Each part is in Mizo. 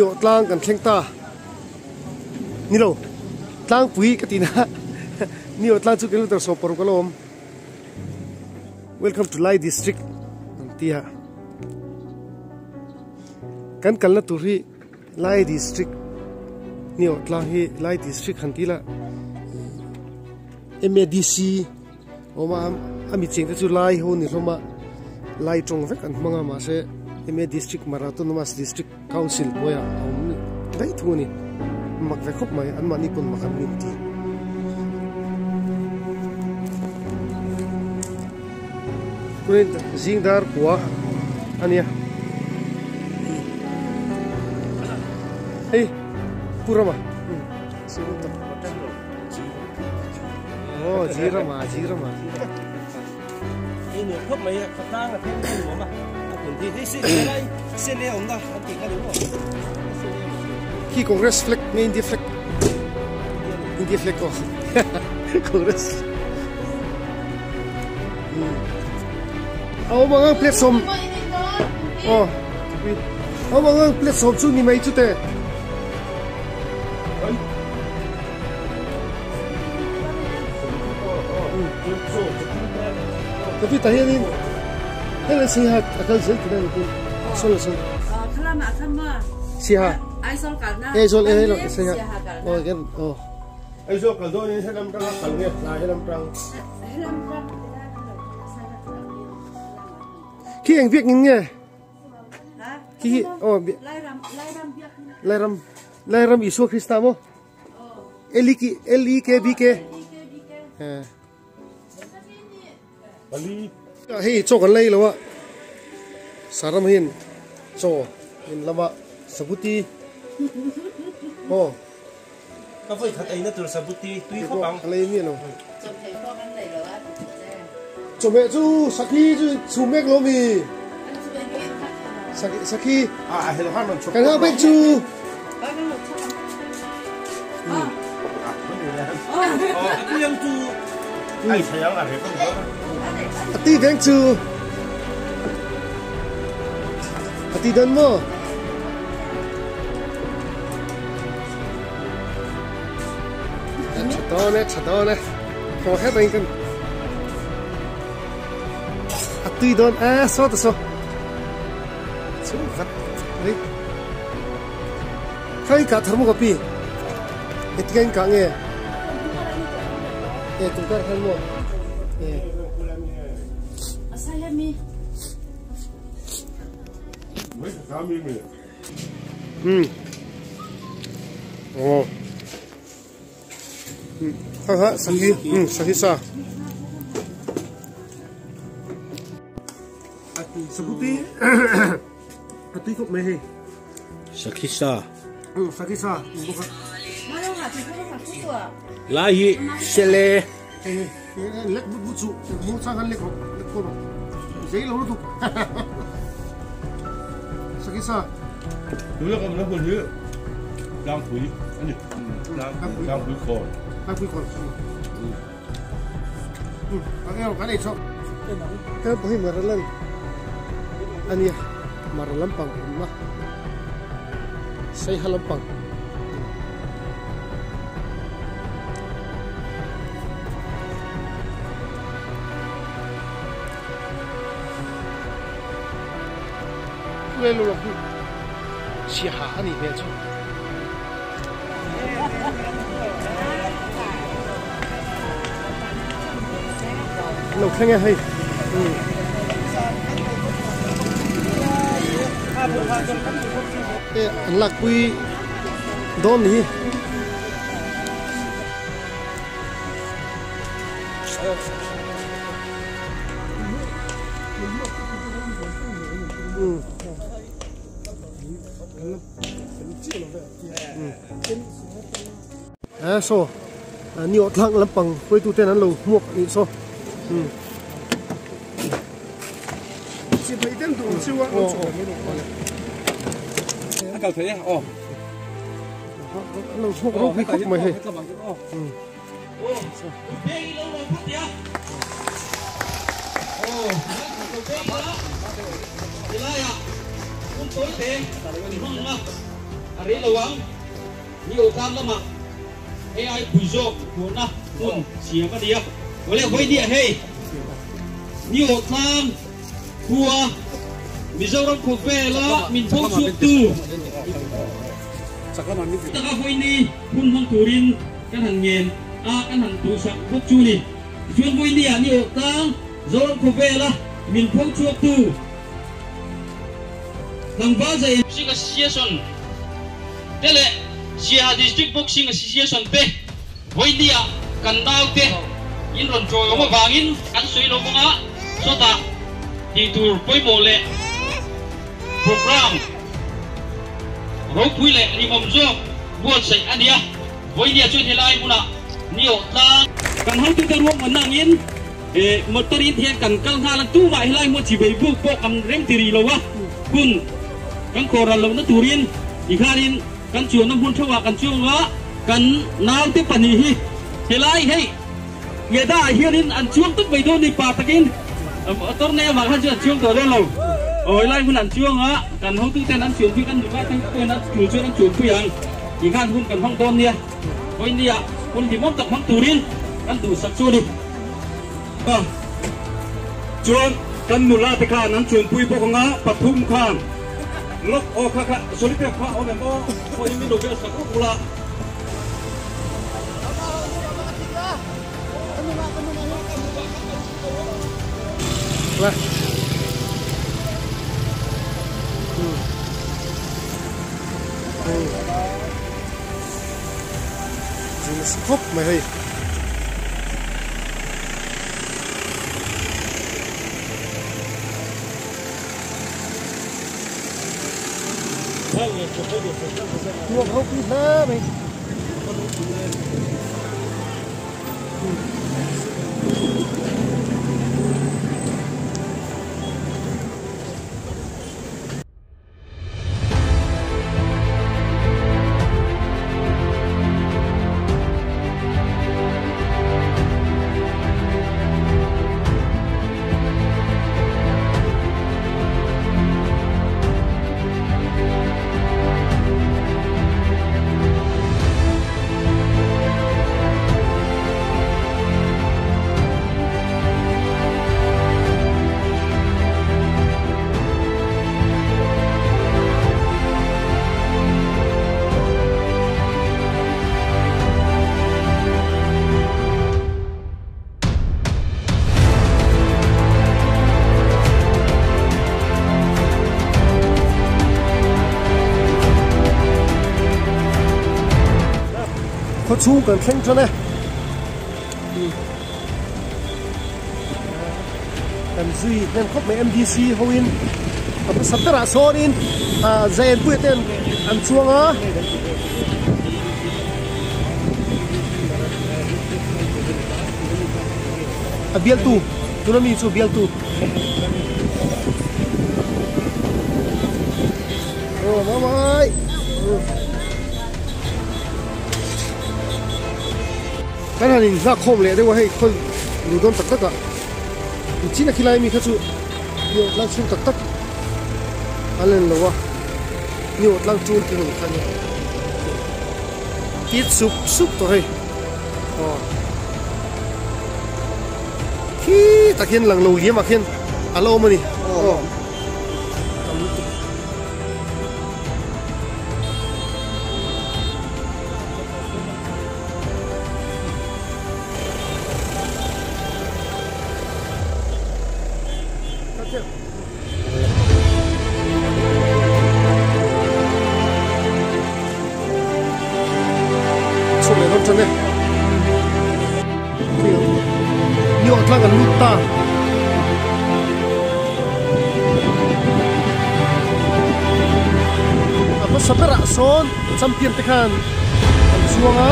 Niawh tlang kan thleng ta. Ni lo, tlangpui ka ti na. Niawh tlang chu kilometer 60 a lo awm. Welcome to Lai District an ti a. Kan kalna tur hi Lai District Niawh tlang hi Lai District han ti la. MADC awm a a mi chengte chu lai ho ni hlawm a lai tawng vek an hmang a mahse MA District Mara Autonomous District Council hnuaiah a awm daih thung a ni mak ve khawp mai anmahni pawn mak an min ti. Zing dar kua a nia hei Pu Rama. Oh, zirama, zirama. Hei nuam khawp mai a, khawtlang a thleng a nuam a, a hmun hi hei se lai se le awm na an tih kha ni maw? Khi Congress flag nge India flag? India flag aw. Congress. Aw mangang plate som. Oh. Aw mangang plate som chu ni mai chu te. Tapi tah hianin helai Saiha a kal zel tih a ni pawh saw leh saw. Siaha Aizawl e helai Saiha aw kan aw. Aizawl kal dawn in helam tang a kal nge hlai helam tang. Khi eng biak in nge? Khi hi aw Lairam Lairam Isua Krista maw? L E K L E K B K. Hei chaw kan lei lo a Saram hian chaw in lama sabuti aw Ka vawi khat eina tur sabuti tui khawp ang. Ka lei miah lo. Chawhmeh chu sakhi chu chhum mek lo mi. Sakhi kan hak bek chu. A ti veng chu. A ti don maw? Tha dawn e, tha dawn e. Thaw het a in kan a tui dawn a saw ta saw. Chu vat mai. Khai ka thar mu ka pi. Etika in ka nge. E tungkar khan mo. E. Ừ. Ồ. Ha ha, sakhi, sakhi sa. Sabuti. Atui khop mai hei. Sakhi sa. Sakhi sa. Lai hi sele. Lek but but su. Mu chang han lek ro. Lek ko ro. Zei lo lutuk. Sakhi sa. Tuna kan na hmun hi tlangpui a ni. Tlangpui khawn. Tlangpui khawn. Kan ei kan ei chawk. Kan pawh hi Maralan a nia. Mara lampang awmna. Saiha lampang. Chulai lo lawk hi Siaha a nih hmel chu. Lo thleng e hei. E an lakpui dawn ni hi. Eh saw ni awh thlak lampang hruaitu ten an lo hmuak a nih saw an lo hmuak ropui khawp mai hei. A rei lo ang, ni aw tlang lamah AI pui zawk hmuhna hmun siam a ni a. Awle hawi nia hei, ni aw tlang khua Mizoram khawvela min tho chhuaktu taka hawi ni hun hmang turin kan han ngen a, kan han duhsak bawk chu ni. Tichuan hawi nia ni aw tlang Zoram khawvela min tho chhuaktu Tlangval Zai Boxing Association te leh Siaha District Boxing Association te vawinia kan naute in rawn ṭawlawm avangin kan sawi lo vang a, sawtah tih tur pawimawh leh programme ropui leh hlimawm zawk buatsaih a ni a, vawinia chuan helai hmunah ni awh tlang. Kan hotute ruahmanna angin Motor in hian kan kal nghal a, tumah helai hmun chi vei buk pawh kan rem ti rih lo a, hun kan khawh ral lohna turin tikhanin kan chuanna hmun theuhah kan chuang a, kan naute pahnih hi helai hei Ngeda ah hianin an chuang tawp mai dawn ni pa takin motor nei avang khan chuan an chuang tawh dawn lo, aw helai hmun an chuang a, kan hotuten an chuanpui kan nula te pawhin an tul chuan an chuanpui ang tikhan hun kan hmang dawn nia, vawinia hun hlimawm tak hmang turin kan duhsak chu a ni. A, chuan kan nula te khan an chunpui bawk ang a, pathum khan lawk aw kha kha solitaire kha awm em aw, khawiin min lo vel sak rawk ula. Khawp mai hei. Nuam ropui hle mai. Khawchhung kan thleng tan e. Kan zui hnem khawp mai MDC hoin a hmasa berah sawnin Zaenpuia te an chuang a. A bialtu tuna mi chu bialtu. Aw bye bye. Kan han in hlak khawm leh deuh a hei khawi lu dawn tak tak ah mi chin a khilai mi kha chu ni awh tlang chhung tak tak a len lo a ni awh tlang chul tih hmun kha nia tit sup sup tawh hei aw khi tak hian lang lo liam ah khian a la awm a ni aw. Chhuk leh dawn tan e. Ni awh tlang an lut ta. A hmasa berah sawn champion te khan an chuang a.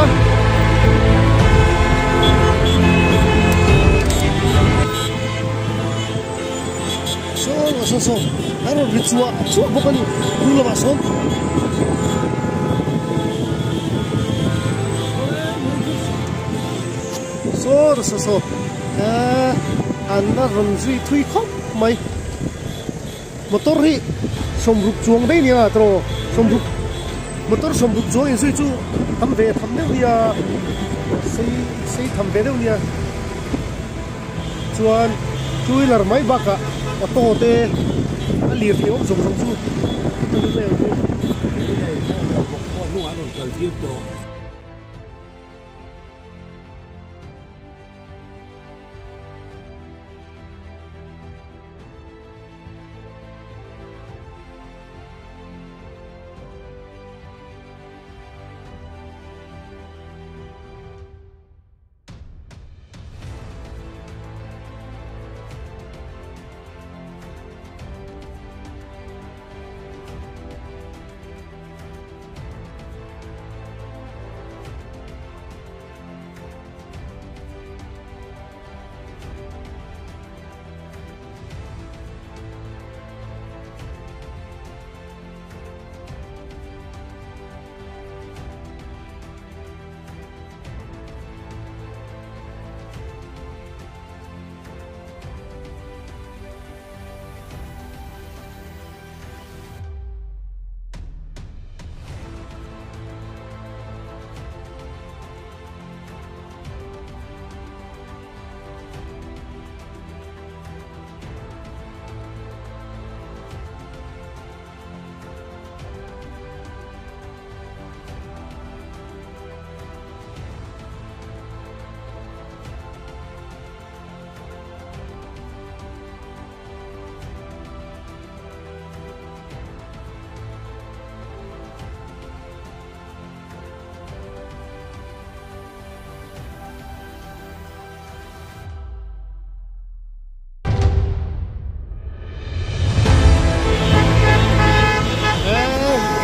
Saw saw saw a rawn ri chhuah chhuah bawk a ni hnung lamah sawn. Saw saw saw eh an la rawn zui thui khawp mai motor hi sawmruk chuang daih nia tawh sawmruk. Motor 60 chuang inzui chu tam ve tham deuh nia sei sei tham ve deuh nia chuan two wheeler mai bakah auto te a lirthei awm zawng zawng chu a ni mai ang chu.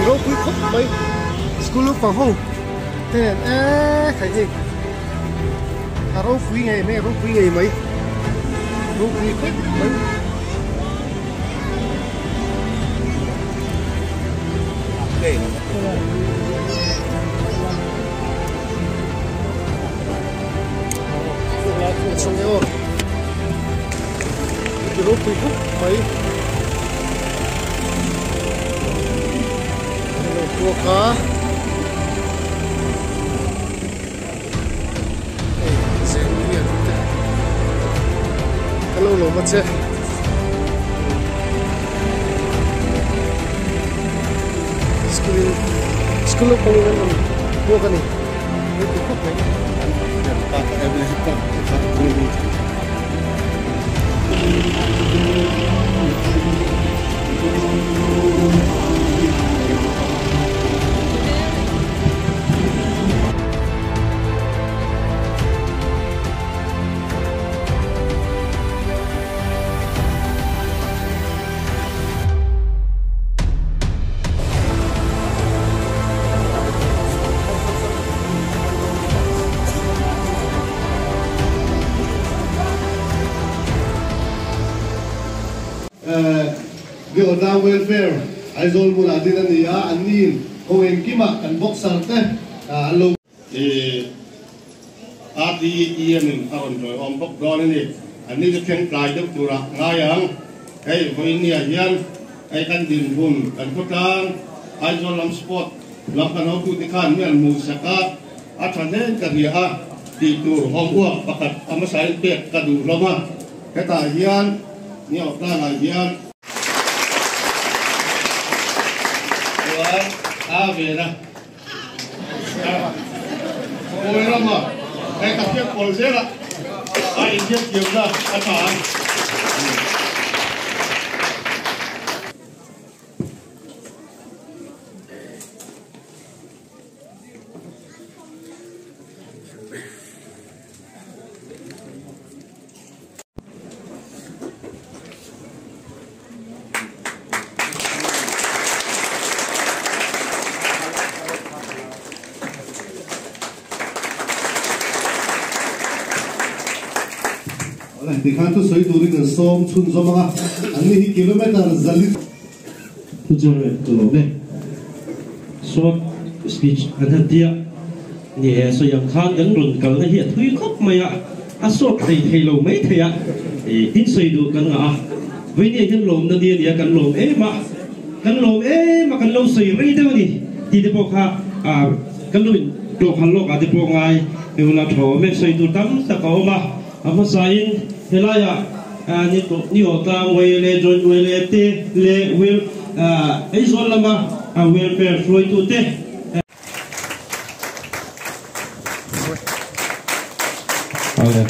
Ropui khawp mai school naupang ho te nen eee khai hei a ropui ngei mai a ropui ngei mai ropui khawp mai. Ropui khawp mai lo puak a hei zenglian te ka lo lawm a che school in school naupang in an rawn puak a ni ropui khawp mai. Biawhna Welfare Aizawl hmunah din a ni a, anniin kawng engkimah kan boxer te an lo. RDEM in a rawn tawiawm bawk dawn a ni. Anni chu thleng tlai deuh turah ngai ang. Hei vawinia hian hei kan dinhmun kan khawtlang Aizawl lam sport lam kan hotute khan mi an hmuhsak a, a tha hlen ka ria a tih tur homework pakhat a hmasain pek ka duh hlawm a. Hetah hian ni awhtlangah hian. Chuan a vena. Kawi rama hei ka hriat pawl zel a, a inhriat thiamna a tha ang. Tikhan chu sawi turin an sawm chhunzawm ang a, an ni hi kilometer zali. Thu chu rem ka lawm e. Short speech an han tia. Ni e, sawi ang khan kan rawn kalna hi a thui khawp mai a, a sawt hlei thei lo mai thei a, tin sawi duh kan ngah a, Veinia hian lawmna ni a nia, kan lawm em a, kan lawm em a, kan lo sawi rei deuh a ni. Ti te pawh kha kan lo in tlawh khalh lawk ah te pawh ngai eula tho me sawi tur tam tak a awm a. A hmasain helaiah ni ni aw tlang Wele Joint Wele te leh Wel Aizawl lama welfare hruaitute. Awle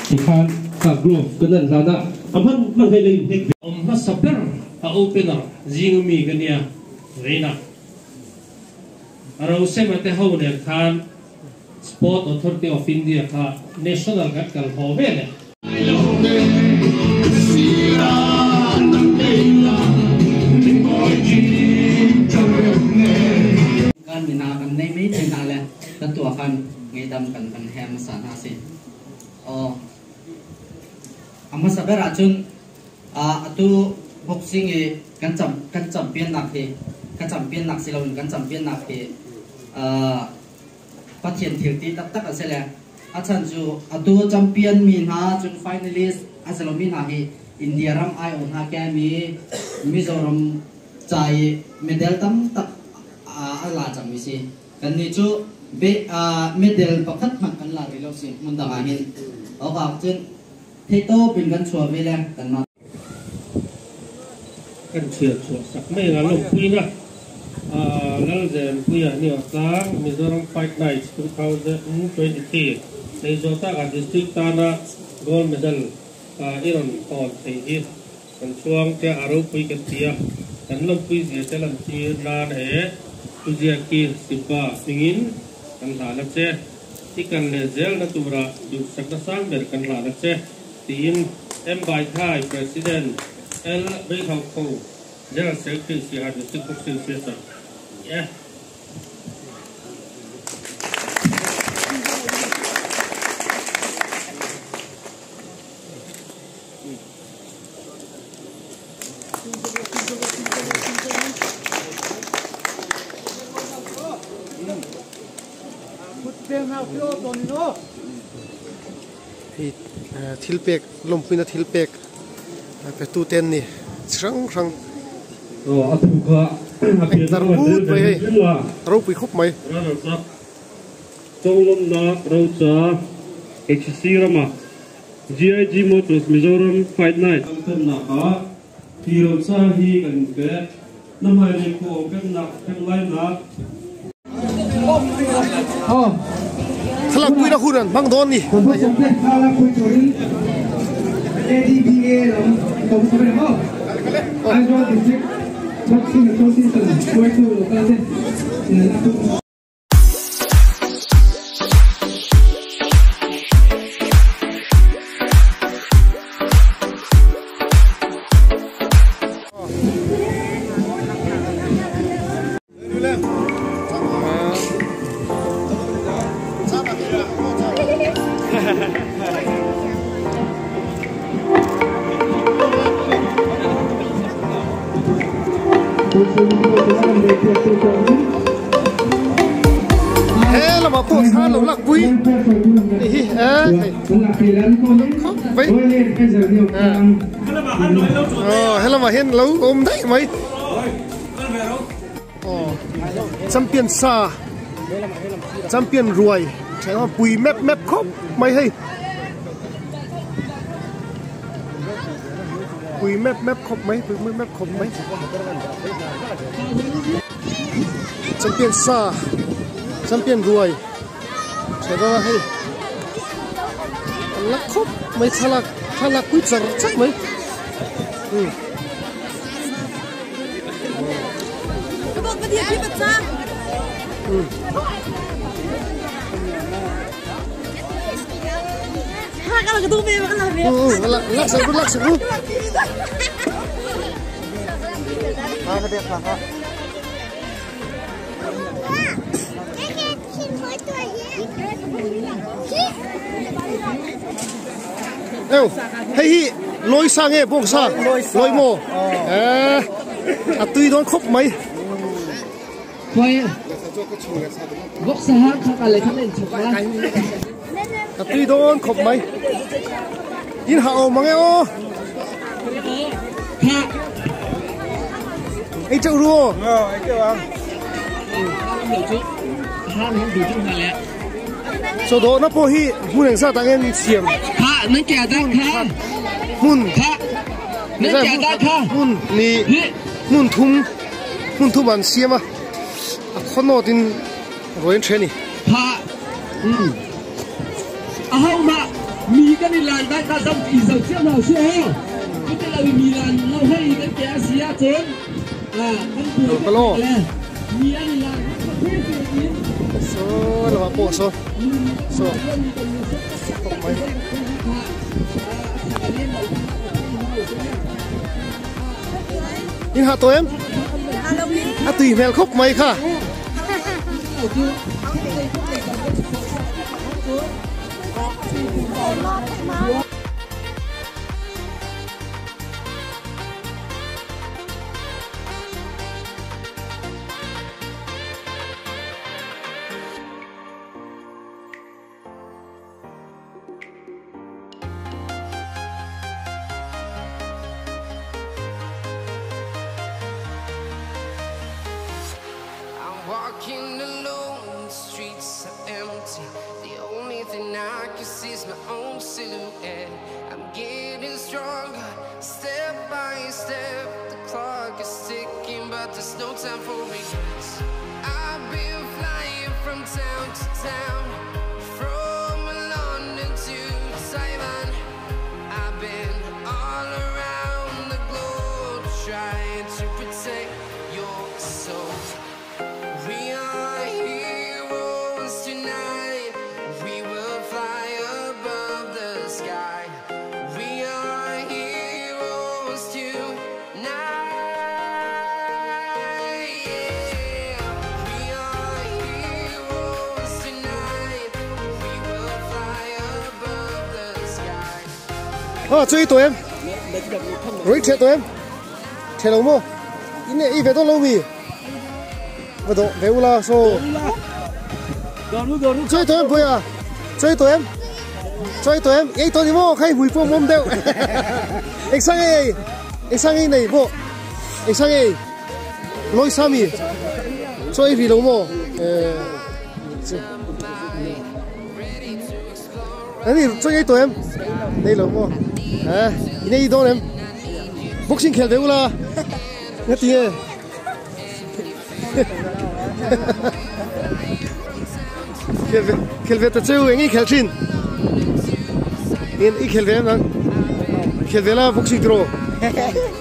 tikhan kha glove kan an hlan a, a hman hman hei lei hnek ve. Awm hmasa ber a opener zing ami ka nia Reina. Rosema te ho nen khan Sport Authority of India kha national kan kal haw ve le. Kan mina kan nei mai thei hna le kan tuah khan ngeihdam kan kan he hmasa hna si. Aw a hmasa ber ahcun atu boxing i kan kan champion nak hi ka champion nak si loin kan champion nak hi Pathian thil ti taktak a si le a chan cu atu champion mi hna cun finalist a si lomi hna hi India ram aiawh hna ke mi Mizoram ca i medal tam tak a la cangmi si. Kannih cu medal pakhat hmanh kan la rih lo si hmun dang ah hin. Awkah cun theitawp in kan chuah ve le kanmah Kan chhiar chhuah sak mai ang a lawmpuina Lalzempuia ni awh tlang Mizoram Fight Nights 2023 nei zawh takah District tana Gold Medal i rawn hawn thei hi kan chhuang te a ropui kan ti a, kan lawmpui zia te lantir nan he Thuziaki Sipa hmingin kan hlan a che. I kan leh zelna turah duhsakna sang ber kan hlan a che. Tiin M. Baithai, President, L. Beihauhko, General Secretary, Siaha District Boxing Siasar a ni e. Hei thil pek lawmpuina thil pek pe tu te an ni chi hrang hrang eng tlar but mai hei ropui khawp mai. Chawlawmnak Roca HC ramah GIG Motors Mizoram Fight Night. Tonnak ah hi roca hi kan in pek. Na hmailei khua peknak pek lainak. Thlalak puina hun an hmang dawn ni. He lamah pawh thla lo lak pui ni hi e hei khawp mai aw he lamah hian lo awm daih mai aw champion sa champion ruai pui map map khawp mai hei. Pui map map khawp mai pui map map khawp mai champion sa champion ruai tha deuh a hei an la khawp mai thlalak thlalak pui char char mai um. Hei hi lawi sa nge bawng sa lawi maw a tui dawn khawp mai. A tui dawn khawp mai. In hah awm ang e aw. Ei chauh ru aw. Chaw dawhna pawh hi hmun eng zat ah nge an siam? Hmun hmun ni hmun thum hmun thum an siam a a khaw nawt in ruai an then a ni. Kalo saw lamah pawh saw saw khawp mai in hah tawh em a tui hmel khawp mai kha. A chui tawh em ruih ṭheh tawh em ṭheh lo maw in ei ve dawn lo mi va dawh ve ula saw chui tawh em puia chui tawh em chui tawh em ei tawh ni maw kha i hmui pawh mawm deuh eng sang ei eng sang ei nei pawh eng sang ei lawi sa mi chaw ei rih lo maw Ani chaw ei tawh em? Nei lo maw? Ha, in ei dawn em? Boxing khel ve ula. Nga ti nge? Khel ve khel ve ta cheu eng i khel thin. In i khel ve em nang? Khel ve la boxing tiro.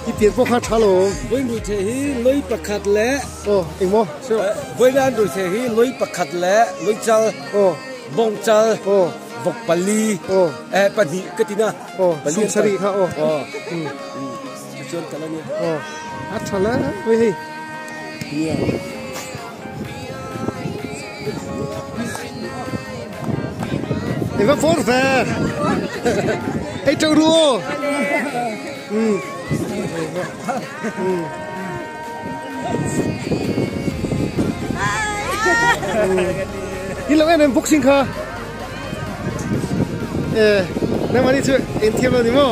I pian pawh kha tha lo. Vawi rui the hi loi pakhat le. Oh, eng maw? Vawi lan rui the hi loi pakhat le loi chal. Oh. Bawngchal vok pali pahnih ka ti na. Sum sarih kha aw. Chuan kal a nia. A tha la hei hei. Nia. Ei va for ve. Ei teuh ru aw. In lo en em boxing kha e nangmahni chu en thiam lo ni maw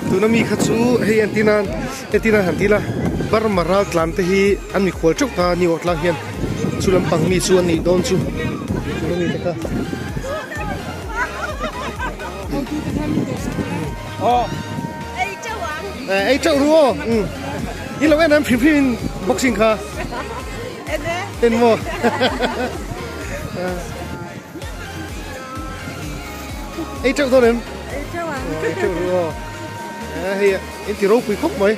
tuna mi kha chu hei entir nan entir nan han ti ila Burma ral tlan te hi an mikhual teuh ta ni awh tlang hian chu lampang mi chu an nih dawn chu tuna mi te kha. Ei teuh ru aw in lo en an hrim hrim in boxing kha en maw ei teuh dawn em ei teuh ru aw hei in ti ropui khawp mai.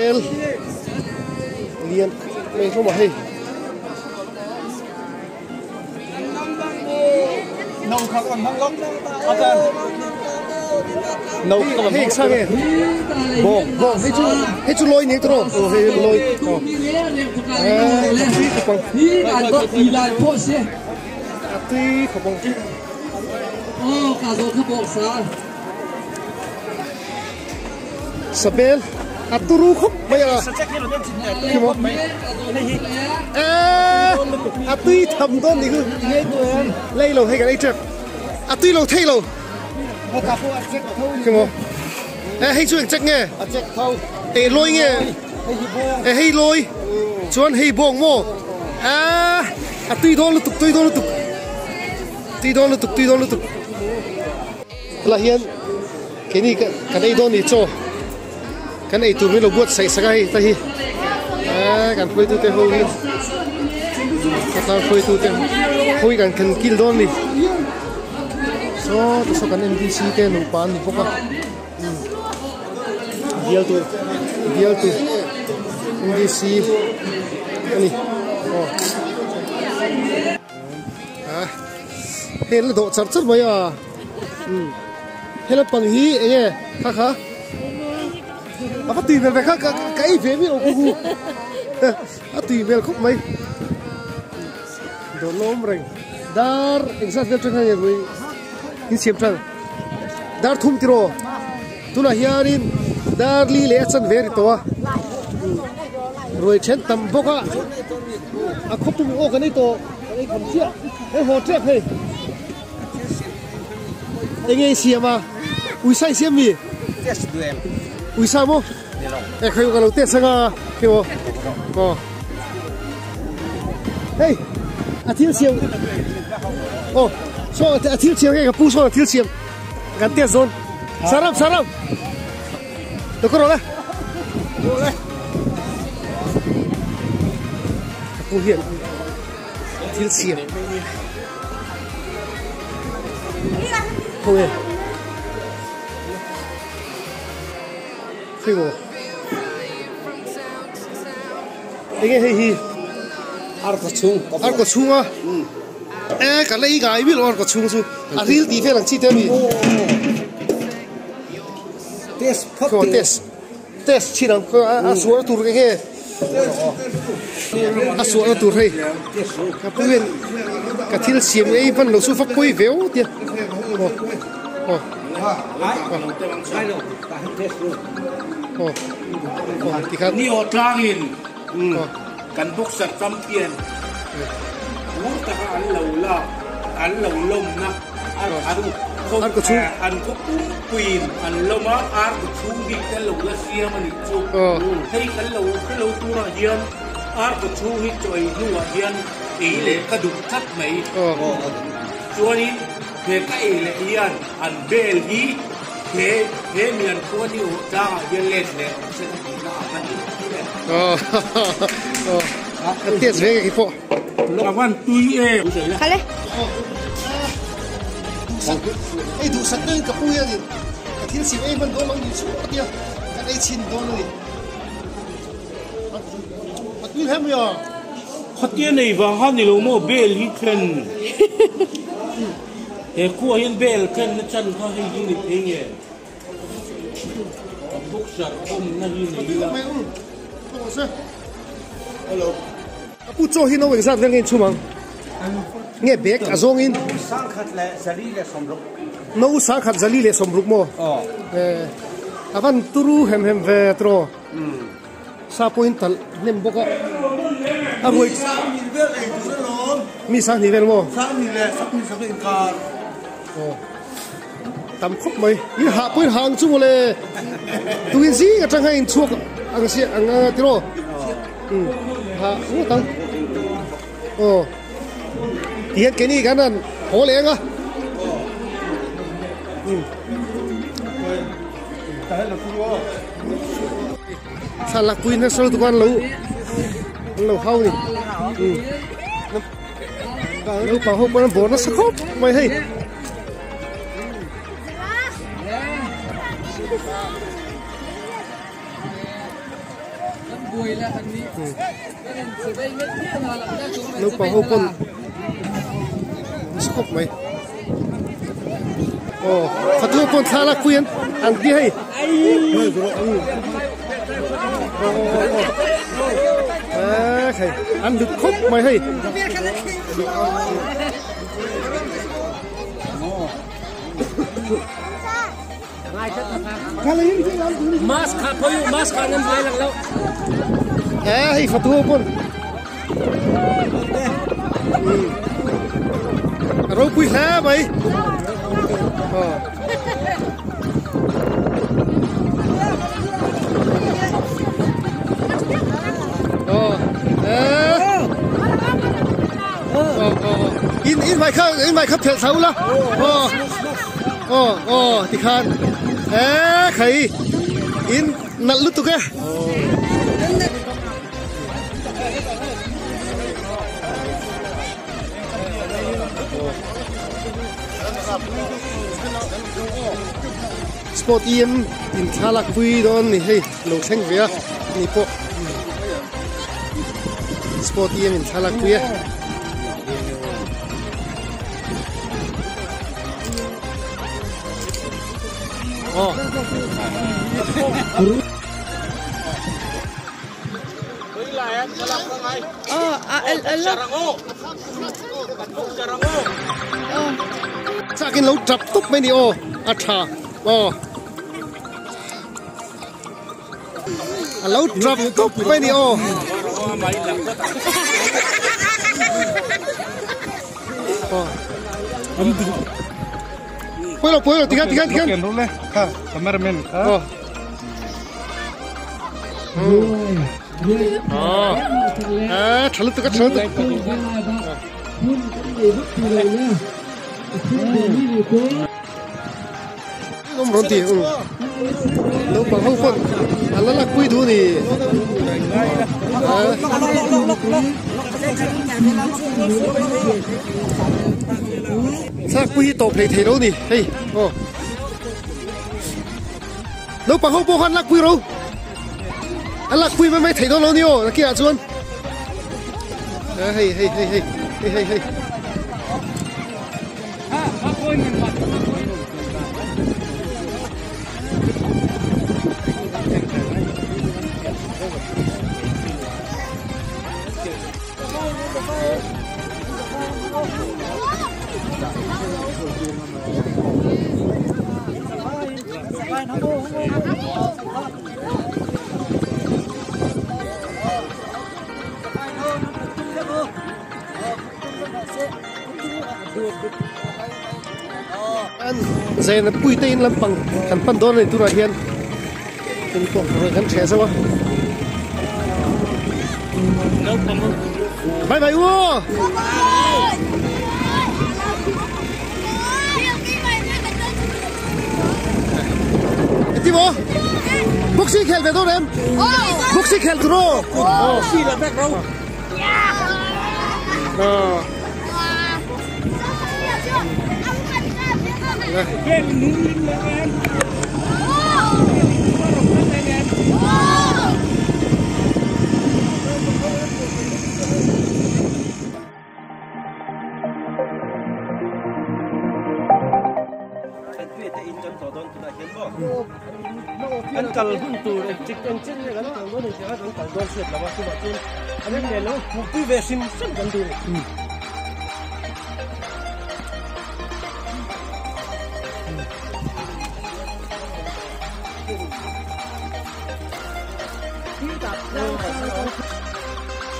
Bel lian mai hlawm a hei. Hei sang e bawng bawng hei chu hei chu lawi ni tawh aw hei lawi aw a tui khawp ang a tui khawp ang Sabel a turu khawp mai a khimaw eee a tui tham dawn ni khu lei lo hei kan ei tep a tui lo thei lo khimaw e hei chu eng check nge e lawi nge e hei lawi chuan hei bawng maw eee a tui dawn lutuk tui dawn lutuk tui dawn lutuk tui dawn lutuk helai hian. Keini kan ei dawn ni chaw kan ei tur min lo buatsaih sak a hei ta hi eee kan hruaitu te ho hi khawtlang hruaitu te ho hi kan kan kil dawn ni saw te saw kan M_D_C te nupa an ni bawk a bial tur bial tur M_D_C a ni aw a hei an la dawh char char mai a. Umm he lampang hi eng nge kha kha a va tui hmel ve kha ka ka ei ve miah lo ku a tui hmel khawp mai dawr lawm reng dar engzat vel tang nge vui in siam tan dar thum tiraw tunah hianin dar li leh a chan ve ri tawh a ruai then tam bawk a a khawpum aw kan ei tawh kan ei kham chiah hei haw tep hei. Enge i siam a? Uisa i siam mi? Test duh em? Uisa maw? Ni lo. E khawi ka lo test anga khi maw? Aw. Hei, a thil siam. Aw, so a thil siam nge ka pu sawn a thil siam. Kan test dawn. Saram, saram. Lo ka rawh le. Ka pu hian thil siam. Khaw e Khawi maw Enge hei hi Ar kaw chhung Ar kaw chhung a E ka lei ngai miah lo ar kaw chhung chu a ril tih vel ang chi te a ni Test phawt test Test chin ang a suahna tur enge a suahna tur hei ka pu hian ka thil siam ei hman lo chu vak pawi viau tia aw aw aw aw tikhan Ni aw tlangin kan boxer champion phur taka an lo lak an lo lawmna an an khaw pumpuiin an lawm a, ar kaw chhung bik te an lo la siam a nih chu. Hei kan lo hre lo turah hian ar kaw chhung hi chaw ei hnuah hian ei leh ka duh tlat mai. Chuanin he ka ei leh hian an bel hi he he mian khua ni awh tlangah hian let leh awm se ka tihna ang a ni. Ka test ve nge pawh. A van tui em. Khale. Ei duh sak deuhin ka pu hianin ka thil siam ei hman dawn lo ni chu a tia kan ei chhin dawn a ni. A tui hle mai a. Khatia nei vang kha ni lo maw bel hi then. He khua hian bel then na chan kha hei hi ni phei nge. A boxer awmna hi ni ila. Hello. Ka pu chaw hi no engzat vel nge in chhum ang? Nge bag a zawng in? Sangkhat leh zali leh sawmruk. No sangkhat zali leh sawmruk maw? Aw. Eh, a van turu hem hem ve tiraw? Sa pawh in talh hnem bawk a. A ruai. Sanghnih vel ei tur alawm. Mi sanghnih vel maw? Sanghnih leh sanghnih sak inkar. Aw. Tam khawp mai. In hah pawh in hah ang chu mawle. Tukin zing atang khan in chhuak ang si ang anga tiraw? Ha ngawt ang. Aw. Tihian keini kan han haw leh ang a. Thlalak pui nasa lutuk an lo an lo hau ni. Naupang ho pawh an bawr nasa khawp mai hei. Naupang ho pawn khawp mai aw fatu pawn thla lak pui an an ti hei hei an lut khawp mai hei Mask kha phoyu mask kha nan lai lang lo. À hei fatu pon. Ro pui hla mai. Ờ. Ờ. In in mai kha in mai kha phel thau la. Ờ. Ờ ờ thì khan. Ê khầy. In nal lutuk e. Sport em in thlalak pui dawn ni hei lo thleng ve a ni pawh sport em in thlalak pui a. Oh. Chakin lo trap tup mai ni aw a tha aw a lo trap tup mai ni aw pui lo tigan tigan tigan kha cameraman kha ờ à thằng tôi cái thằng tôi không rộn thì đâu bằng không phân à là quy đủ thì sao quy tộc này thì đâu nè hey oh đâu bằng không bao lạc quy đâu anh lạc quy mấy mấy thầy đó lâu nhiêu là kia chuan hey hey hey hey hey hey anh dây nó bùi tên lắm bằng thằng pan đón này tôi là hiền tôi cũng rồi gắn trẻ sao bye bye u đi bộ boxing khel về đâu em boxing khel rồi boxing là back row Anh cần hun tu chích anh chân này gắn cần đón thì sẽ gắn cần đón xuyệt là bao nhiêu bao nhiêu anh này nó mục tiêu về sim sim cần tu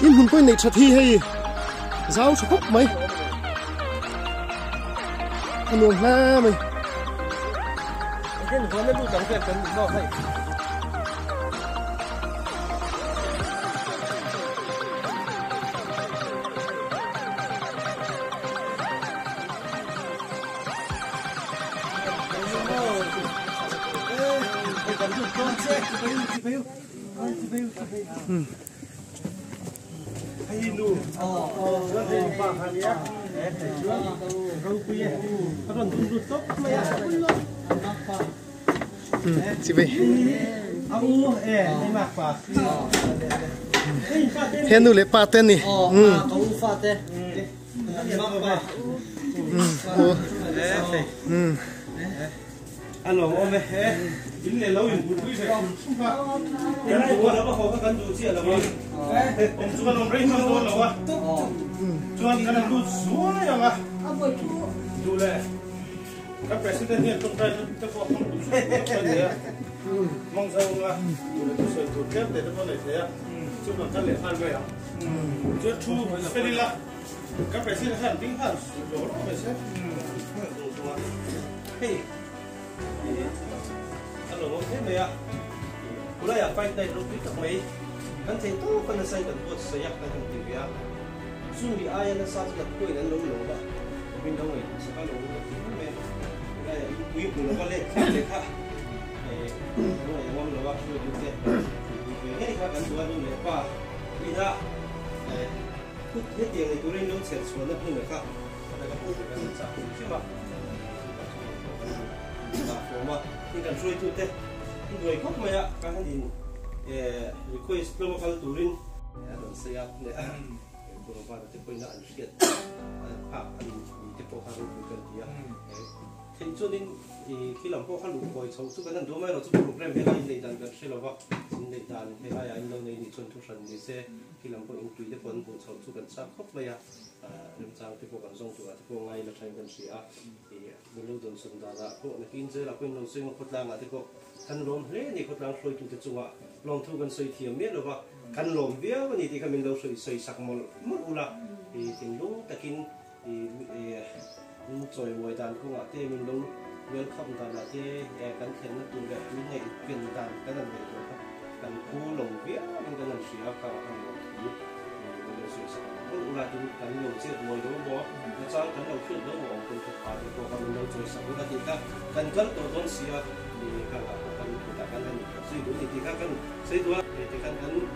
in hun poi nei that hi hei giáo chụp mấy anh nuông la mày cái nó nó chẳng cần cần nó hay Chị về. A u e ni mak pa. He nu le pa te ni. Ka u fa te. Mak pa. U. A lawm awm e. In le lo in pui ve khum khum a. Kan tu a lo ho kha kan duh chiah lo a. Awm chu kan awm rei hman dawn lo a. Chuan kan han lut zuai ang a. Duh le kan president hian tawngtai te pawh hmang duh suh duh a ni a. Hmang zo anga duh le thusawi tur tlem te te pawh nei thei a. Chu kan kal leh nghal mai ang. Chuan thu fel ila kan president khan ding nghal lo lo mai se. Hei a lo awm hle mai a, khulaiah fight night ropui tak mai kan thei tawk a nasa in kan buatsaih a kan han ti ve a, chumi aia nasa chu Latpuiin an lo lawm a, min lo ngaihtuah sak a lo awm ti hle mai a, khulaiah in pui hmu lova let thlak leh kha kan ngaih ngam lo a, hruaitu te pui ve ngei kha kan duh a nu leh pa ina phut hetiang nei turin lo chher chhuahna hmun kha ka hmuh ve kan chak hrim hrim a. Kan hruaitute i buai khawp mai a, ka han in request tlawm a kal turin a rawn sawi a, Borovana te pawhin an hriat phak a ni te pawh kha ropui kan ti a, theih chuanin khi lam pawh kha luh kawi chhoh chu kan han duh mai erawh chu program helai inneih dan kan hre lo va, inneih dan helaiah in lo nei nih chuan thuhran ni se khi lam pawh inpui te pawh an hmuh chhoh chu kan chak khawp mai a, remchang te pawh kan zawng turah te pawh ngai la thain kan hria a. Min lo dawnsawn danah pawh nakin zelah pawhin lo sawi ngawt khawtlangah te pawh kan lawm hle a ni. Khawtlang hruaitute chungah lawmthu kan sawi thiam miah lova, kan lawm viau a ni tih kha min lo sawi sawi sak mawlh mawlh ula. Thinlung takin min chawimawi dan kawngah te, min lo welcome danah te kan thlenna tur leh min ngaihven dan kan han ngaihtuah kha kan phu lo viauin kan han hria a, khangah khan lawmthu min lo sawi sak mawlh mawlh ula. Tin, kan lo chet mawi lo maw? Nachang kan lo hriat lo maw? Awm thu pha te pawh kha min lo chawi sak ula tih kha kan kal tawh dawn si a, ni kha ngah pawh kan kutah kan han inphat zui duh a ni tih kha kan sawi duh a. Hei te khan kan rawn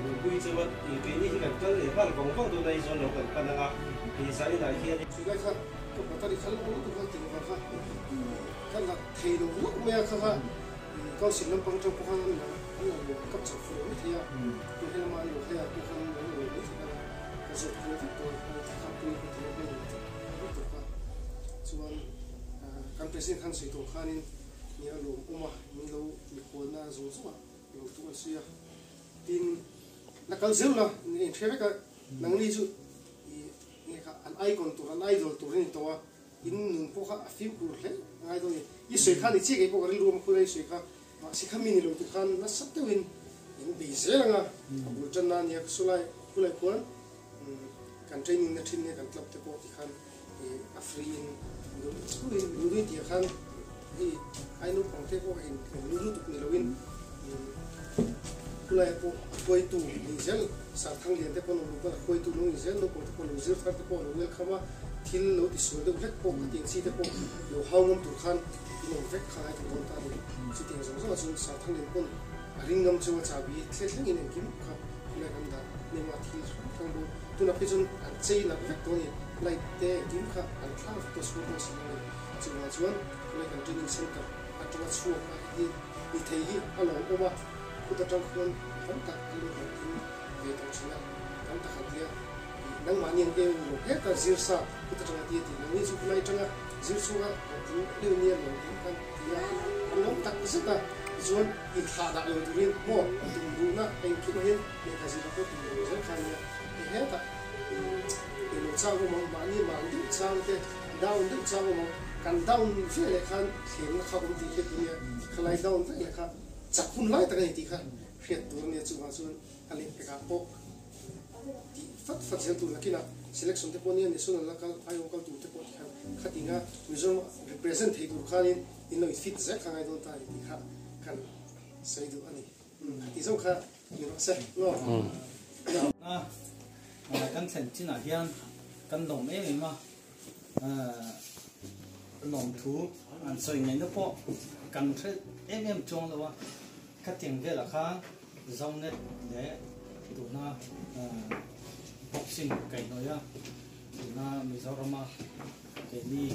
hmuhpui cheu a, keini hi kan kal leh nghal vang vang dawn a, Aizawl lo kan pan ang a, zainah hian. Chulai kha ka battery kha lo lutuk a ti lo kha ka la thei lo hlauh mai a, kha kha council lampang atang pawh khan an la an la lo kap chak fu lo mai thei a, tu helama an lo hai a, tu khan an lo lo mai thei a. Ka zawt kual vek tawh a, ka pui ka ti a hmel lutuk a, chuan kan president khan sawi tawh khanin ni a lawm awm a, min lo mikhualna zawng zawng ah lo tum an sawi a, tin la kal zel la ni a inhre vek a, nangni chu i nge kha an icon tur an idol tur a ni tawh a, in nun pawh kha a fimkhur hle a ngai dawn a ni, i sawi khan i chiah kei pawh ka rilru a makhul a i sawi kha mahse kha mi ni lo tur khan nasa deuhin in bei zel ang a, a bul tan na ania saw lai khulai khuan kan training na thin nia kan club te pawh tikhan a free in in luh tih ah khan hei ai naupang te pawh in luh lutuk ni loin khulai pawh a hruaitu ni zel sarthang lian te pawh an awm lo pawn a hruaitu lo ni zel naupang te pawh lo zir thar te pawh lo welcome a thil lo tisual deuh hlek pawh ka tiang chi te pawh lo hau ngam tur khan in awm vek kha ngai ta dawn ta a ni chutiang zawng zawng ah chuan sarthang lian pawn A ring ngam chu a chahbi thlet thlengin engkim kha khulai kan dah hnem a, thil hrang hrang bo. Tunah phei chuan an chei nalh vek tawh a ni, light te engkim kha an thlak vek tawh a, chhung pawh a si lo a ni. Chuvang chuan khulai kan training center atanga chhuak a heti ni thei hi a lawm awm a, khut atang khuan tam tak an lo hlawhtling ve tawh thin a, tam tak an ti a, ih nangmahni ang em lo heta zir sa khut atanga ti a tih nangni chu khulai atanga zir chhuak a hlawhtling deuh nia lawm awm kan ti a, an lawm tak zet a. Tichuan, inthlah dah lo turin maw tum duhna engkim ah hian lehkha zirna pawh tum lo zel kha a nia. Hei hetah eng lo chang awm ang, mahni mang deuh chang te, down deuh chang awm ang, kan down ve leh khan thlemna kha awm tih hriat tur a nia, khalai down vek leh kha chak hun lai tak a ni tih kha hriat tur a nia, chuvang chuan a lehpekah pawh tih fat fat zel tur nakinah selection te pawh nia national la kal aiawh kal tur te pawh tikhan khatinga Mizoram represent thei tur khanin in lo fit zel kha ngai dawn ta a ni tih kha kan sawi duh a ni. Khati zawng kha ni rawh se maw? A, kan thlen chinah hian kan lawm em em a, lawmthu an sawi ngaihna pawh kan hre em em chuang lo a, khatiang velah khan Zonet leh tuna boxing kaihhnawih a, tuna Mizorama Keini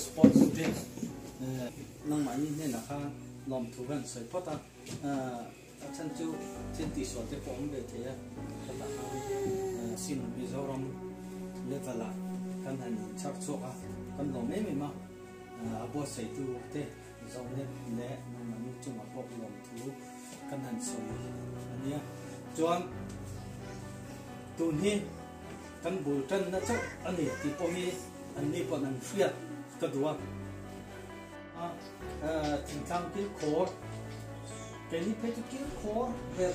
Sports Day nangmahni hnenah khan lawmthu kan sawi phawt a. A chhan chu thil tihsual te pawh awm ve thei a, hetah khan sin Mizoram level ah kan han inchhar chhuak a, kan lawm em em a, a buatsaihtu te Zonet leh nangmahni chungah pawh lawmthu kan han sawi a nia. Chuan tun hi kan bul tanna chauh a ni tih pawh hi anni pawh an hriat ka duh a. Thingtlang kilkhawr, keini phei chu kilkhawr ber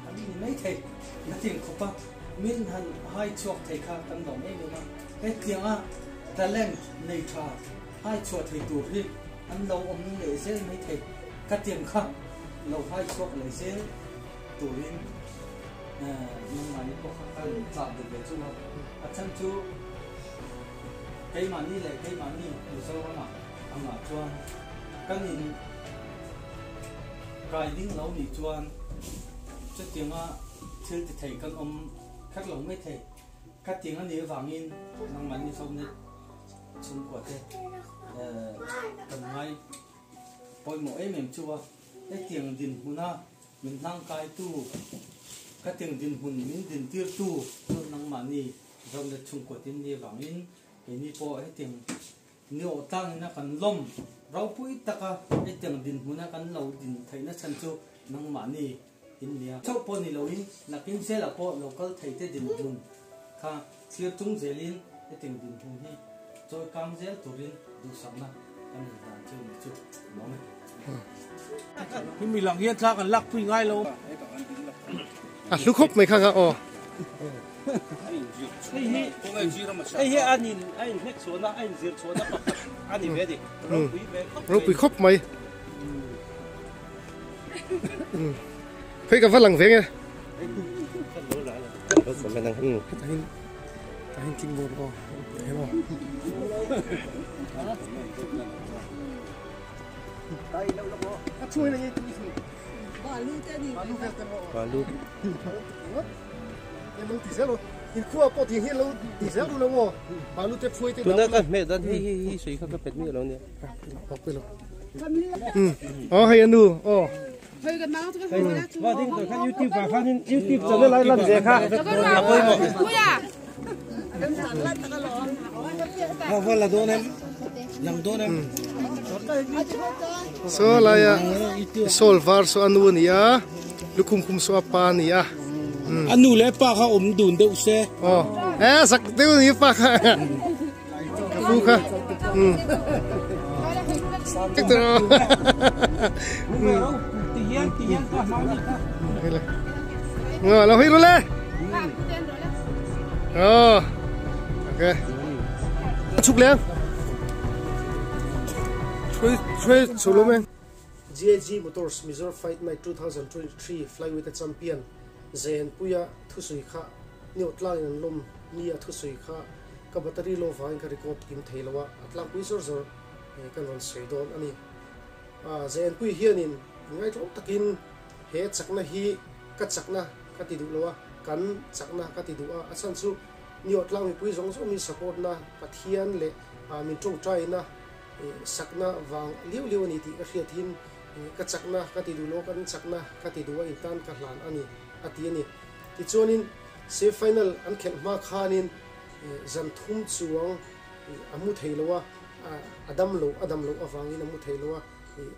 an ni mai thei na ting khawp a, min han hai chhuak thei kha kan lawm em em a, hetianga talent nei tha hai chhuah thei tur hi an lo awm leh zel mai thei, ka tiang kha lo hai chhuak leh zel turin nangmahni pawh kha kan chah duh ve chu a, a chhan chu keimahni leh keimahni Mizoramah Amah chuan kan in kai ding lo nih chuan chutianga thil ti thei kan awm kher lo mai thei. Ka ting a nih avangin nangmahni Zonet chhungkua te kan ngai pawimawh em em chu a. Hetiang dinhmuna min hlangkaitu, ka ting dinhmun min dintirtu chu nangmahni Zonet chhungkua tin nih avangin keini pawh hetiang Ni awh tlangin a kan lawm ropui taka hetiang dinhmuna kan lo din theihna chhan chu nangmahni in nia. Chauh pawh ni loin nakin zelah pawh lo kal thei te dinhmun kha thlir chung zelin hetiang dinhmun hi chawi kang zel turin duhsakna kan in hlan chu ni chu lawm e. Hemi lang hian thla kan lak pui ngai lo. A hlu khawp mai kha kha aw. Hei hi hei hi an in a in hnek chhuahna a in zir chhuahna pakhat a ni ve a ni. Ropui ve khawp mai. Ropui khawp mai. Hei ka va lang ve nge. Hetahin tahin tling bawr aw. Hello. A chhuai na nge tu ni. Balu te ni. Balu vel te mo. Balu. Lo ti zel in khua pawh ti hi lo ti zel ru lo maw balu te phuai te tuna ka hmeh dan hei hi hi sui kha ka pet mi lo nia ok lo oh hei anu oh hei ka nau chu ka hei la chu wa ding to kha youtube ah khan youtube channel ai lan ve kha a poi mo puia ha va la don em lang don em so laia sol var so anu ania lukhum khum so a pa ania A nu leh pa kha awm dun deuh se. Aw, e sak deuh ni pa kha. Ka pu kha. Um. Tik tur. Ti hian ti hian ka hmang ni kha. Ngo, lo hi ru le. Oh. Okay. Chuk leng. Three three chulu meng. GAG Motors Mizoram Fight Night 2023 Flyweight Champion Zayanpuia thusui kha Neo tlangin an lawm ni a thusui kha ka battery low vangin ka record kim thei lo a, a tlangpui zawr zawr kan rawn sawi dawn a ni. Zayanpui hianin inngaihtlawm takin he chakna hi ka chakna ka ti duh lo a, kan chakna ka ti duh a, a chhan chu Neo tlang mipui zawng zawng min support na Pathian leh min tawngtaina Sakna vang liau liau a ni tih ka hriat hin ka chakna ka ti duh lo, kan chakna ka ti duh a intan ka hlan a ni, a ti a ni. Tichuanin semi final an khelh hma khanin zan thum chuang a mu thei lo a, a dam lo, a dam loh avangin a mu thei lo a,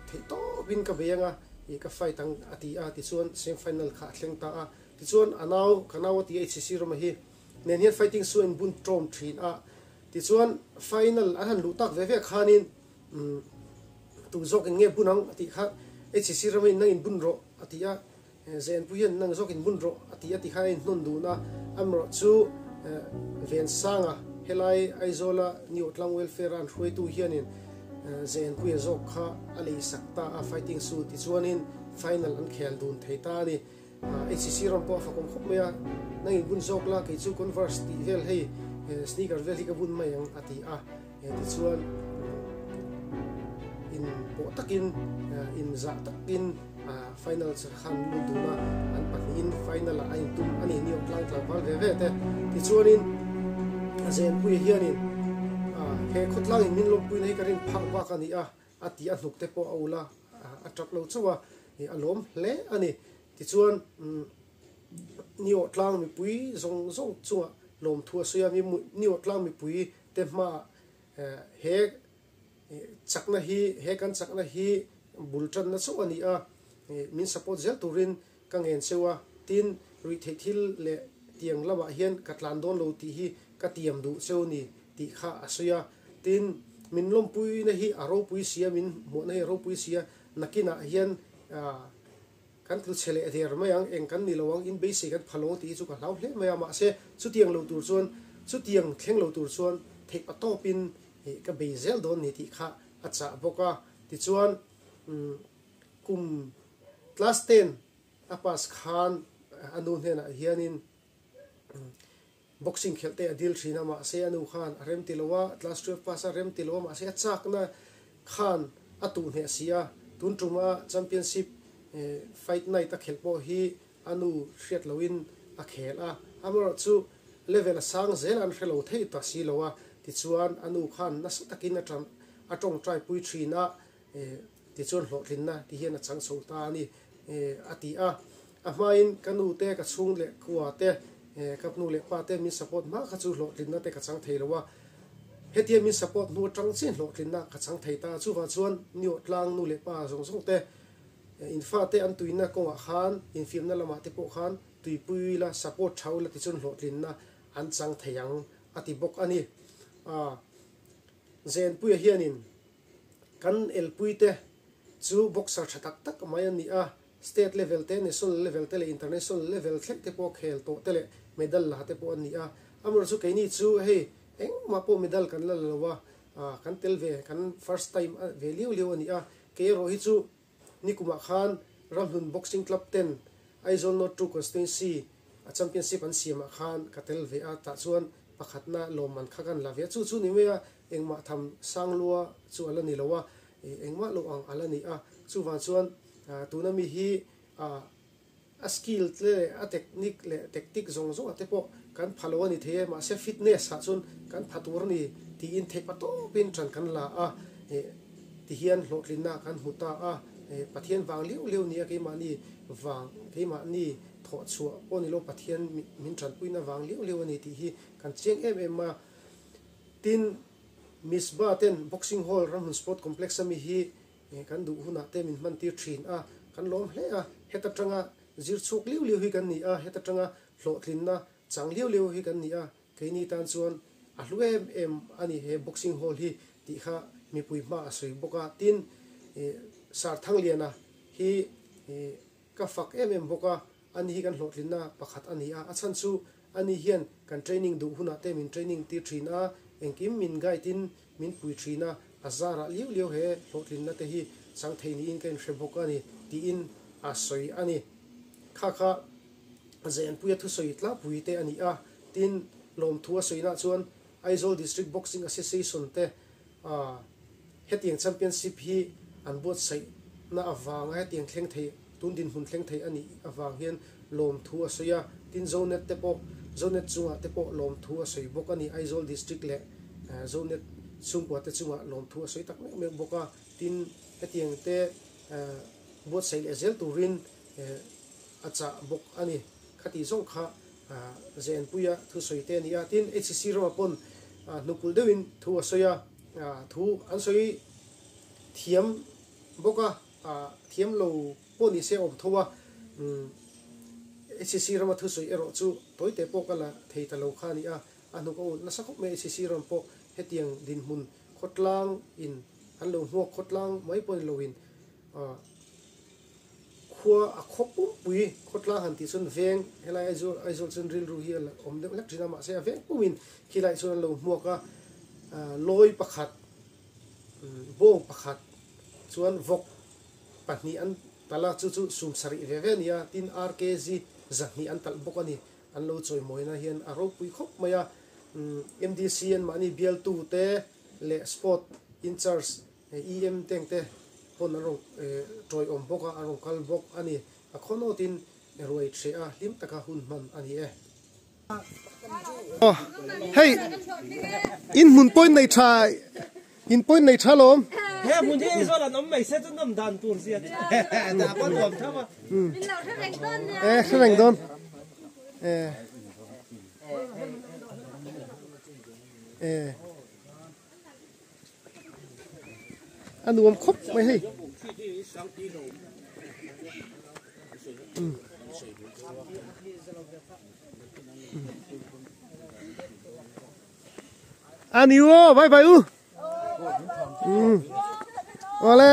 theih tawpin ka bei ang a, ka fight ang a ti a, tichuan semi final kha a thleng ta a. Tichuan a nau, ka nau a ti a HCC Rama hi nen hian fighting su a inbun tawm thin a, Tichuan final an han luh tak ve ve khanin tu zawkin nge bun ang a tih kha HCC rama in nang in bun rawh a ti a, ZNP hian nang zawkin bun rawh a ti a ti kha a inhnawn dun a, amaherawh chu Vensanga helai Aizawla New Tlang Welfare a an hruaitu hianin ZNP-a zawk kha a lei sak ta a fighting suit tichuanin final an khel dun thei ta a ni. HCC ram pawh a fakawm khawp mai a, nang in bun zawk la kei chu Converse tih vel hei sneaker vel hi ka bun mai ang a ti a, tichuan in pawh takin in zah takin final chu khan lut dun a, an pahnihin final ah a intum a ni ni awm tlang tlangval ve ve te, tichuanin Zenpuia hianin he khawtlangin min lawmpuina hi ka rin phak bak a ni a, a ti a hnuk te pawh a ul a, a tap lo chauh a. a lawm hle a ni. Tichuan Niawh tlang mipui zawng zawng chungah lawmthu a sawi a, Niawh tlang mipui te hmaah he chakna hi he kan chakna hi bul tanna chauh a ni a, min support zel turin ka ngen cheu a, tin ruihtheih thil leh tiang lamah hian ka tlan dawn lo tih hi ka tiam duh cheu ni tih kha a sawi a, tin min lawmpuina hi a ropui sia, min hmuhna hi a ropui sia, nakinah hian kan tlu chhe leh der mai ang, eng kan ni lo ang, in beisei kan pha lo ang tih hi chu ka hlau hle mai a, mahse chutiang lo tur chuan chutiang thleng lo tur chuan theih patawpin ka bei zel dawn ni tih kha a chah bawk a, tichuan kum class ten a pass khan a nu hnenah hianin boxing khelh te a dil thin a, mahse a nu khan a rem ti lo a, class 12 pass a rem ti lo a, mahse a chakna khan a tuh hneh si a, tun tuma championship fight night a khelh pawh hi a nu hriat loin a khel a, amaherawhchu level a sang zel an hre lo thei ta si lo a, tichuan a nu khan nasa takin a tawngtai pui thin a, tichuan hlawhtlinna ti hian a chang chho ta a ni a ti a. A hmain ka nu te, ka chhung leh khua te, ka nu leh pa te min support hma kha chu hlawhtlinna te ka chang thei lo a, hetia min support hnu atang chian hlawhtlinna ka chang thei ta. Chuvang chuan Niawh tlang nu leh pa zawng zawng te in fate an tuina kawngah khan infiamna lamah te pawh khan tuipui la support tha ula tichuan hlawhtlinna an chang thei ang a ti bawk a ni. Zenpuia hianin Kan elpuite chu boxer tha tak tak mai an ni a, state level te, national level te leh international level thleng te pawh khel tawh te leh medal la te pawh an ni a. Amaherawhchu keini chu hei engmah pawh medal kan la la lo a, kan tel ve, kan first time ve liau liau a ni a. Kei erawh hi chu nikumah khan Ramhlun Boxing Club ten Aizawl North 2 Constituency a championship an siamah khan ka tel ve a, tah chuan pakhatna lawmman kha kan la ve a, chu chu ni mai a. Engmah tham Sanglua chu a la ni lo a, engmah lo ang a la ni a. Chuvang chuan tuna mi hi a skill te leh a technique leh tactic zawng zawng ah te pawh kan pha lo a ni thei e, mahse fitness ah chuan kan pha tur a ni tiin theih pa tawpin ṭan kan la a, tihian hlawhtlinna kan hmu ta a, Pathian vang liau liau nia keimahni vang keimahni thawh chhuah pawh ni lo Pathian min ṭanpuina vang liau liau a ni tih hi kan chiang em em a. Tin, Misbah ten Boxing Hall Ramhun Sport Complex ami hi kan duh hunah te min hman tir thin a, kan lawm hle a, heta tanga zir chhuak liu liu hi kan ni a, heta tanga hlawhtlinna chang liu liu hi kan ni a, keini tan chuan a hlu em em a ni he Boxing Hall hi tih kha mipui hma a sawi bawk a, tin, Sir Thangliana hi ka fak em em bawk a, ani hi kan hlawhtlinna pakhat a ni a, a chhan chu Ani hian kan training duh hunah te min training tir thin a, engkim min guide in min pui thin a, a zarah liau liau he hlawhtlinna te hi chang thei niin ka inhre bawk a ni, tiin a sawi a ni. Kha kha Zayanpuia thusawi tlangpui te a ni a, tin lawmthu a sawinah chuan Aizawl District Boxing Association te hetiang championship hi an buatsaihna avanga hetiang thleng thei, tun dinhmun thleng thei a nih avang hian lawmthu a sawi a, tin Zonet te pawh, Zonet chungah te pawh lawmthu a sawi bawk a ni, Aizawl District leh Zonet chhungkua te chungah lawmthu a sawi tak mek mek bawk a, tin hetiang te buatsaih leh zel turin a chah bawk a ni. Khati zawng kha Zenpuia thusawi te a ni a, tin HCC rama pawn hnupulh deuhin thu a sawi a, thu an sawi thiam bawk a, thiam lo pawh ni se a awm tho a, HCC rama thusawi erawh chu tawite pawh ka la thei ta lo kha a ni a, a hnuk a ulh nasa khawp mai HCC ram pawh hetiang dinhmun khawtlang in an lo hmuak khawtlang mai pawh ni loin Khua a khaw pumpui khawtlang han tih chuan veng helai Aizawl Aizawl chuan rilru hi a la awm deuh hlek thin a mahse a veng pumin khilai chuan an lo hmuak a lawi pakhat bawng pakhat chuan vawk pahnih an talh a chu chu sum sarih ve ve a ni a tin RKG zahnih an talh bawk a ni an lo chawimawina hian a ropui khawp mai a MDC an mahni bialtu te leh sport in charge EM tank te pawn an rawn tawiawm bawk a, an rawn kal bawk a ni. A khawnawtin ruai hreh a, hlim taka hun hman a ni e. Hei, in hmun point nei tha, in point nei tha lawm. He hmun hi Aizawl an awm mai se chu nawm dan tur zia te dah pawh nuam tho a. E hre reng dawn. E. E. A nuam khawp mai hei. A ni u, bye bye u. Ừ. Ole.